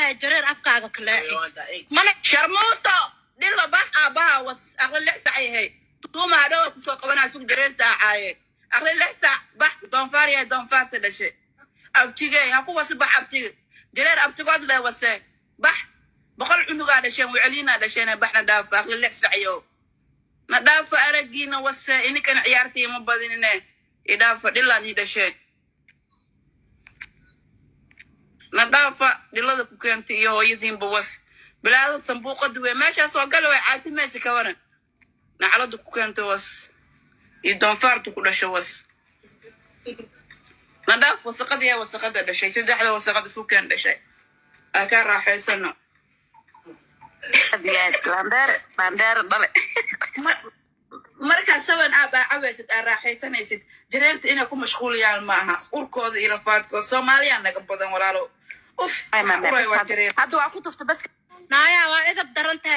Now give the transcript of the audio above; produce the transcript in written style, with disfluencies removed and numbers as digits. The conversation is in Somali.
Dhahay jareer afkaaga kaleeci mana. Sharmuuto dhilo, bax, aabbaha was. Aqli 6 sac yahay, tuuma hadhowa kusoo qabanaa. Sug, jareerta caaye. Aqli 6 sac, bax, doonfaar yahay, doonfaarta dhashe. Abtigey ha ku wasi, bax abtige. Jareer abtigood lee wase, bax. 100 cunugaa dhasheen, weceliinaa dhasheen, baxna dhaafa. Aqli 6 sac yo, na dhaafa aragiina wase. Ininkan ciyaartii ma badinine, idhaafa, dhilaan ii dhasheen. Na dhaafa, dhilada ku keentay iyo hooyadiinba was. Bilaada sanbuuqada wey meeshaas oo gale way caati meesha kawana. Naclada ku keentay was iyo doonfaarta ku dhasho was. Na dhaaf, wasaqada yaa wasaqada dhashay. Saddexda wasaqada isu keen dhashay aa kaa raaxaysano. Aad iyo aad landheere, landheere dhale. Markaa saban aab aa cabaysid, aa raaxaysanaysid, jareerta inay ku mashquulayaan maaha urkooda iyo rafaadkooda. Soomaaliyaa naga badan, walaalo. Uf, uray waa jareer. Hadda waa ku tufta bas. Naayaa, waa edab daran tahay.